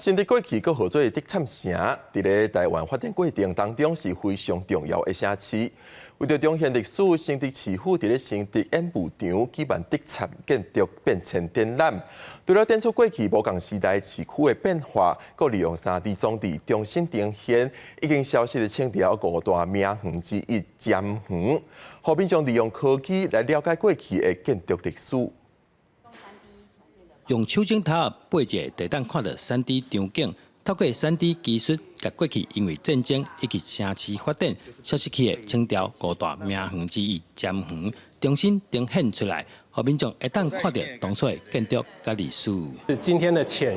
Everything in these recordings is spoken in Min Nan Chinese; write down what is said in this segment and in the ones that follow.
新竹過去閣號做德產城，佇咧台灣發展過程當中是非常重要的城市。為著重現歷史，新竹市府佇咧新竹演武場舉辦德產建築變遷展覽，除了展出過去無仝時代市區的變化，閣利用3D 裝置重新呈現已經消失的清朝五大名園之一瞻園，予民眾利用科技來了解過去的建築歷史。用手指頭撥一下，就會當看著3D 場景。透過3D 技術，共過去因為戰爭以及城市發展消失去的清朝五大名園之一瞻園，重新呈現出來，予民眾會當看著當初的建築佮歷史。今天的淺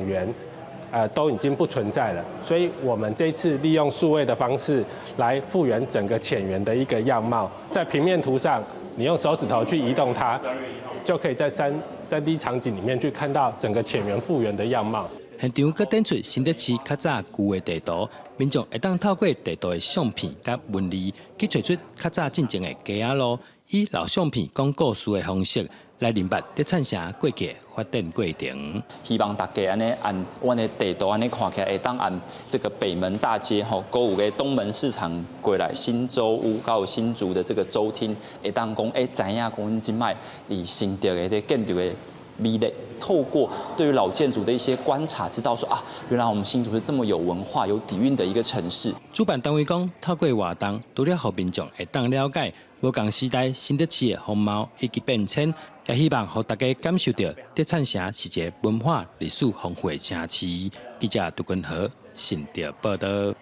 園，都已經不存在了，所以我們這次利用數位的方式來復原整個淺園的一個樣貌，在平面圖上，你用手指頭去移動它，就可以在3D 場景裡面去看到整個淺園復原的樣貌。現場閣展出新竹市較早舊的地圖，民眾會當透過地圖的相片佮文字，去揣出較早進前的街仔路，以老相片講故事的方式來認捌德產城過去的發展過程。希望大家按呢按阮的地圖按呢看起來，會當按這個北門大街吼，閣有个東門市場過來新粥屋，閣有新竹的這個粥廳，會當講知影講阮這擺佇新竹的這個建築的魅力。透過對於老建築的一些觀察，知道說啊，原來我們新竹是這麼有文化、有底蘊的一個城市。主辦單位講，透過活動，除了予民眾會當了解無仝時代新竹市的風貌以及變遷，也希望予大家感受著德產城是一個文化歷史豐富的城市。記者杜君和新竹報導。